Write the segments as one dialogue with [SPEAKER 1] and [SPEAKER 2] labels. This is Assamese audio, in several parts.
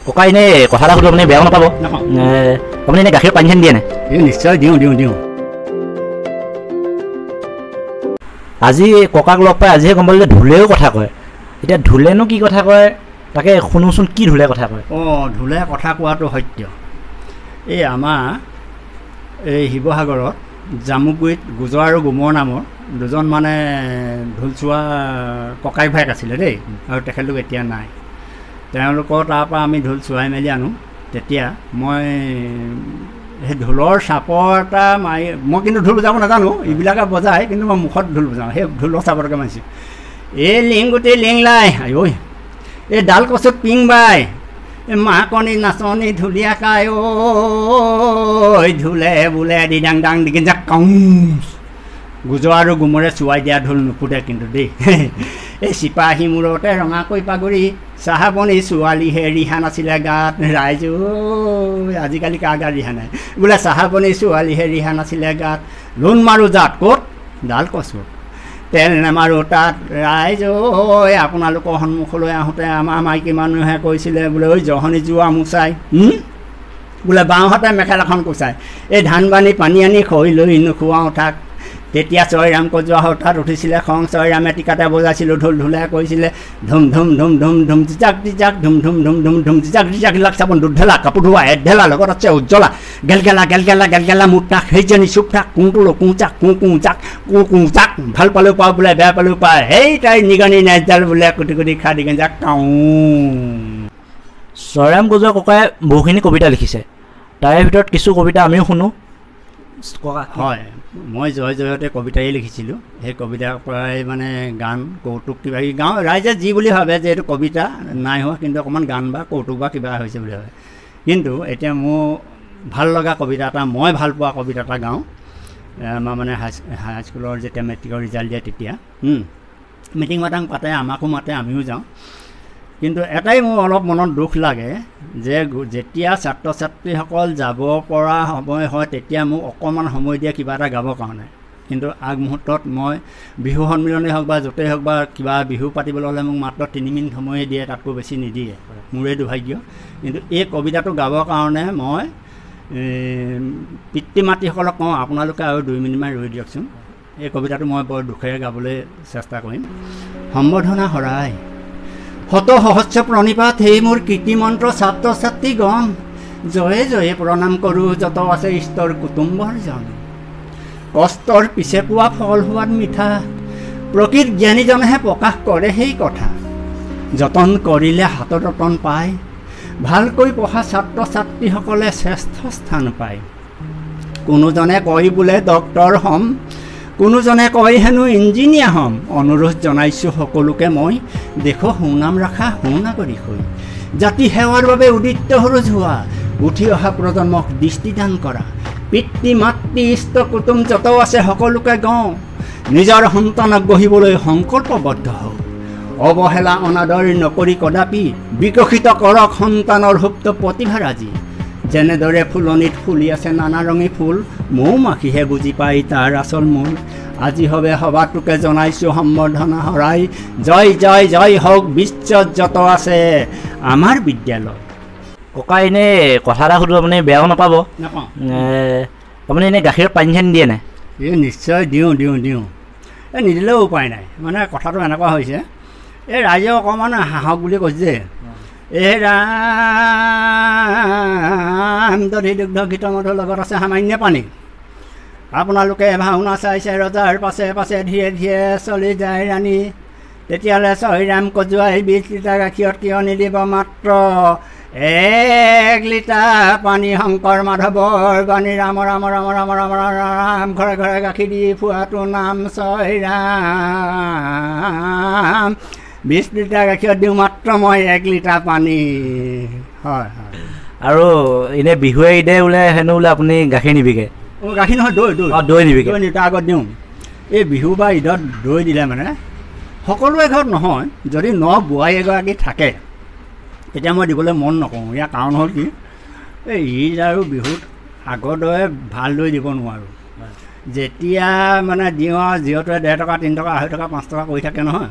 [SPEAKER 1] ককা, এনেই কথা এটা সুধো, আপুনি বেয়াও নাপাব। আপুনি এনেই গাখীৰৰ পানী চানী দিয়ে নে?
[SPEAKER 2] এই নিশ্চয় দিওঁ দিওঁ দিওঁ।
[SPEAKER 1] আজি ককাক লগ পাই আজিহে গম পালোঁ যে ঢোলেও কথা কয়। এতিয়া ঢোলেনো কি কথা কয় তাকে শুনোচোন, কি ঢোলে কথা কয়?
[SPEAKER 2] অঁ, ঢোলে কথা কোৱাটো সত্য। এই আমাৰ এই শিৱসাগৰত জামুগুৰিত গোজৰ আৰু গোমৰ নামৰ দুজন মানে ঢোল চোৱা ককাই ভায়েক আছিলে দেই, আৰু তেখেতলোক এতিয়া নাই। তেওঁলোকৰ তাৰপৰা আমি ঢোল চোৱাই মেলি আনো। তেতিয়া মই সেই ঢোলৰ চাপৰ এটা মাৰি, মই কিন্তু ঢোল বজাব নাজানো, এইবিলাকে বজায়, কিন্তু মই মুখত ঢোল বজাওঁ, সেই ঢোলৰ চাপৰকে মাৰিছোঁ। এই লিংগুটি লিংলাই ঐ, এই ডাল কচুত পিং বাই, এই মাকণি নাচনী ঢুলীয়া খাই ঐ, ঢোলে বোলে দিদাং দাং দিগিন যাক কাউ। গোজৰ আৰু গোমৰে চোৱাই দিয়া ঢোল নুফুটে কিন্তু দেই। এই চিপাহী মূৰতে ৰঙাকৈ পাগুৰি, চাহাবনি ছোৱালীহে ৰিহা নাছিলে গাত, ৰাইজ ঐ আজিকালি কাৰ গাত ৰিহা নাই, বোলে চাহাবনি ছোৱালীহে ৰিহা নাছিলে গাত, লোন মাৰোঁ জাত ক'ত ডাল কচুত, তেল নেমাৰোঁ তাত। ৰাইজ ঐ, আপোনালোকৰ সন্মুখলৈ আহোঁতে আমাৰ মাইকী মানুহে কৈছিলে বোলে ঐ জহনি যোৱা মোচাই, বোলে বাওঁহাতে মেখেলাখন কোচাই, এই ধান বানি পানী আনি খৰি লৈ নোখোৱাওঁ থাক। তেতিয়া ছয়ৰাম কজোৱা হঠাৎ উঠিছিলে খং, ছয়ৰামে টিকাতে বজাইছিলোঁ ঢোল, ঢোলে কৈছিলে ধুম ধুম ধুম ধুম ধুম জিজাক জিজাক ধুম ধুম ধুম ধুম ধুম জিজাক জিজাক লাক চাবোন দুধেলা কাপোৰ ধোৱা এঢেলা লগত আছে উজ্জ্বলা গেলগেলা গেলগেলা গেলগেলা মুখ থাক সেইজনী চুপ থাক কুঁটোলো কুঁ চাক কুঁ কুঁ চাক কুঁ কুঁ চাক, ভাল পালেও পাওঁ বোলে বেয়া পালেও পায়, সেই তাই নিগনি নাইজাল বোলে কুটি কুটি খা দিগে যাক কাওঁ।
[SPEAKER 1] ছয়ৰাম গজোৱা ককাই বহুখিনি কবিতা লিখিছে, তাৰে ভিতৰত কিছু কবিতা আমিও শুনো।
[SPEAKER 2] হয়, মই জয় জয়তে কবিতাই লিখিছিলোঁ। সেই কবিতাৰ পৰাই মানে গান কৌতুক কিবা কিবি গাওঁ, ৰাইজে যি বুলি ভাবে যে এইটো কবিতা নাই হোৱা, কিন্তু অকণমান গান বা কৌতুক বা কিবা হৈছে বুলি ভাবে। কিন্তু এতিয়া মোৰ ভাল লগা কবিতা এটা, মই ভাল পোৱা কবিতা এটা গাওঁ। আমাৰ মানে হাইস্কুলৰ যেতিয়া মেট্ৰিকৰ ৰিজাল্ট দিয়ে তেতিয়া মিটিং মাটাং পাতে, আমাকো মাতে, আমিও যাওঁ। কিন্তু এটাই মোৰ অলপ মনত দুখ লাগে যে যেতিয়া ছাত্ৰ ছাত্ৰীসকল যাব পৰা সময় হয় তেতিয়া মোক অকণমান সময় দিয়ে কিবা এটা গাবৰ কাৰণে, কিন্তু আগমুহূৰ্তত মই বিহু সন্মিলনেই হওক বা য'তেই হওক বা কিবা বিহু পাতিবলৈ হ'লে মোক মাত্ৰ 3 মিনিট সময়ে দিয়ে, তাতকৈ বেছি নিদিয়ে, মোৰে দুৰ্ভাগ্য। কিন্তু এই কবিতাটো গাবৰ কাৰণে মই পিতৃ মাতৃসকলক কওঁ, আপোনালোকে আৰু 2 মিনিটমান ৰৈ দিয়কচোন। এই কবিতাটো মই বৰ দুখেৰে গাবলৈ চেষ্টা কৰিম। সম্বৰ্ধনা শৰাই শত সহস্ৰ প্ৰণিপাত সেই মোৰ কীৰ্তিমন্ত্ৰ ছাত্ৰ ছাত্ৰীগণ, জয়ে জয়ে প্ৰণাম কৰোঁ যত আছে ঈশ্বৰ কুটুম্বৰ জন। কষ্টৰ পিছে পোৱা ফল সোৱাদ মিঠা, প্ৰকৃত জ্ঞানীজনেহে প্ৰকাশ কৰে সেই কথা। যতন কৰিলে হাতত ৰতন পায়, ভালকৈ পঢ়া ছাত্ৰ ছাত্ৰীসকলে শ্ৰেষ্ঠ স্থান পায়। কোনোজনে কয় বোলে ডক্তৰ হ'ম, কোনোজনে কয় হেনো ইঞ্জিনিয়াৰ হ'ম। অনুৰোধ জনাইছোঁ সকলোকে মই, দেশৰ সুনাম ৰাখা সুনাগৰিক হৈ। জাতি সেৱাৰ বাবে উদিত সৰুজ হোৱা, উঠি অহা প্ৰজন্মক দৃষ্টিদান কৰা। পিতৃ মাতৃ ইষ্ট কুটুম যত আছে সকলোকে গওঁ, নিজৰ সন্তানক গঢ়িবলৈ সংকল্পবদ্ধ হওক। অৱহেলা অনাদৰ নকৰি কদাপি বিকশিত কৰক সন্তানৰ সুপ্ত প্ৰতিভাৰাজি। যেনেদৰে ফুলনিত ফুলি আছে নানা ৰঙী ফুল, মৌ মাখিহে বুজি পায় তাৰ আচল মূল। আজি হবে সভাটোকে জনাইছোঁ সম্বৰ্ধনা শৰাই, জয় জয় জয় হওক বিশ্বত যত আছে আমাৰ বিদ্যালয়।
[SPEAKER 1] ককা, এনেই কথা এটা সুধো, আপুনি বেয়াও নাপাব।
[SPEAKER 2] নাপাওঁ।
[SPEAKER 1] আপুনি এনেই গাখীৰত পানী চানী দিয়ে নে?
[SPEAKER 2] এই নিশ্চয় দিওঁ দিওঁ দিওঁ, এই নিদিলেও উপায় নাই। মানে কথাটো এনেকুৱা হৈছে, এই ৰাইজে অকণমান হাঁহক বুলি কৈছে যে এই ৰাম দধি দুগ্ধ ঘৃত মধুৰ লগত আছে সামান্য পানী। আপোনালোকে ভাওনা চাইছে, ৰজাৰ পাছে পাছে ধীৰে ধীৰে চলি যায় ৰাণী। তেতিয়াহ'লে ছয়ৰাম কজুৱাই 20 লিটাৰ গাখীৰত কিয় নিদিব মাত্ৰ 1 লিটাৰ পানী? শংকৰ মাধৱৰ বাণী, ৰাম ৰাম ৰাম ৰাম ৰাম ৰাম, ঘৰে ঘৰে গাখীৰ দি ফুৱাটো নাম ছয়ৰাম। 20 লিটাৰ গাখীৰত দিওঁ মাত্ৰ মই 1 লিটাৰ পানী। হয় হয়।
[SPEAKER 1] আৰু এনেই বিহুৱে ঈদে বোলে হেনো বোলে আপুনি গাখীৰ নিবিকে?
[SPEAKER 2] অঁ, গাখীৰ নহয়, দৈ। দৈ।
[SPEAKER 1] অঁ, দৈ নিবিকে।
[SPEAKER 2] দৈ তাৰ আগত দিওঁ। এই বিহু বা ঈদত দৈ দিলে মানে সকলোৰে ঘৰত নহয়, যদি ন বোৱাৰী এগৰাকী থাকে তেতিয়া মই দিবলৈ মন নকৰোঁ। ইয়াৰ কাৰণ হ'ল কি, এই ঈদ আৰু বিহুত আগৰ দৰে ভাল দৈ দিব নোৱাৰোঁ। যেতিয়া মানে দিওঁ আৰু জিঅ'টোৱে 1.5 টকা 3 টকা 2.5 টকা 5 টকা কৰি থাকে নহয়,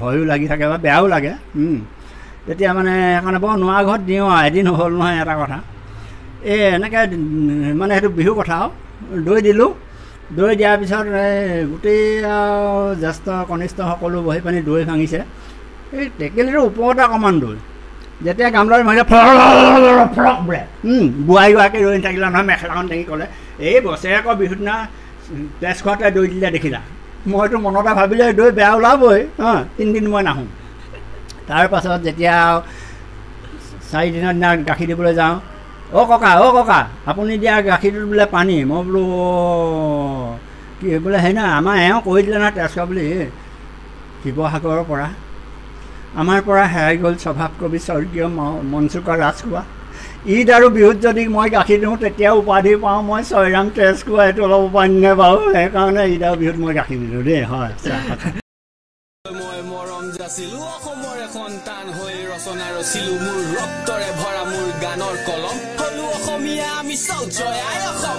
[SPEAKER 2] ভয়ো লাগি থাকে বা বেয়াও লাগে। তেতিয়া মানে সেইকাৰণে বৰ নোৱাৰা ঘৰত দিওঁ আৰু। এদিন হ'ল নহয় এটা কথা, এই এনেকৈ মানে সেইটো বিহু কথা আৰু, দৈ দিলোঁ। দৈ দিয়াৰ পিছত এই গোটেই আৰু জ্যেষ্ঠ কনিষ্ঠ সকলো বহি পানি দৈ ভাঙিছে। এই টেকেলিটোৰ ওপৰতে অকণমান দৈ, যেতিয়া গামলাটো ভাঙিছে ফৰক ফৰক বোলে, বোৱাৰীগৰাকী ৰৈ নাথাকিলে নহয়, মেখেলাখন দাঙি ক'লে, এই বছৰেকৰ বিহুৰ দিনা তেজ খোৱাটোৱে দৈ দিলে দেখিলা। মইতো মনতে ভাবিলে দৈ বেয়া ওলাবই, তিনিদিন মই নাহোঁ। তাৰপাছত যেতিয়া চাৰিদিনৰ দিনা গাখীৰ দিবলৈ যাওঁ, অ' ককা, অ' ককা, আপুনি দিয়া গাখীৰটোত বোলে পানী। মই বোলো কি বোলে সেই নহয়, আমাৰ এওঁ কৈ দিলে নহয় তেজ খোৱা বুলি। শিৱসাগৰৰ পৰা আমাৰ পৰা হেৰাই গ'ল স্বভাৱ কবি স্বৰ্গীয় মনচুকা ৰাজখোৱা। ঈদ আৰু বিহুত যদি মই গাখীৰ দিওঁ তেতিয়াও উপাধি পাওঁ মই ছয়ৰাম তেজ খোৱা, এইটো অলপ উপাধি নে বাৰু, সেইকাৰণে ঈদ আৰু বিহুত মই গাখীৰ নিদিওঁ দেই। হয়,
[SPEAKER 3] মই মৰম যাচিলো অসমৰে সন্তান হৈ ৰচনা ৰচিলো, মোৰ ৰক্তৰে ভৰা মোৰ গানৰ কলম, হলো অসমীয়া আমি চৌ, জয় আই অসম।